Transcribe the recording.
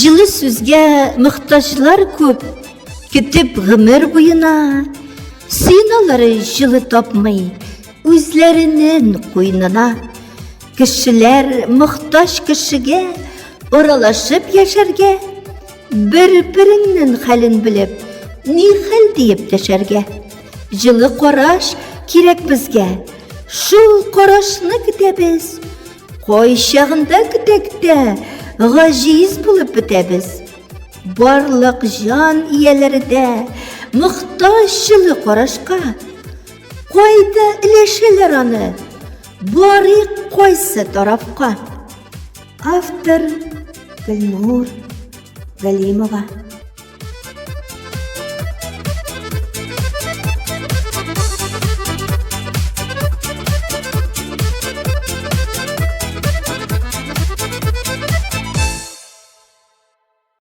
Җылы сүзгә мохтаҗлар күп, көтеп гомер буена. Сыеналар җылы тапмый, үзләренең куенына. Кешеләр мохтаҗ кешегә аралашып яшәргә, бер-береңнең хәлен белеп, ни хәл диеп дәшәргә. Җылы караш кирәк безгә, шул карашны көтәбез. Кайчагында көтә-көтә гаҗиз булып бетәбез. Барлык җан ияләре дә мохтаҗ җылы карашка. Кайда өләшәләр аны? Барыйк кайсы тарафка? Автор Гөлнур Галимова.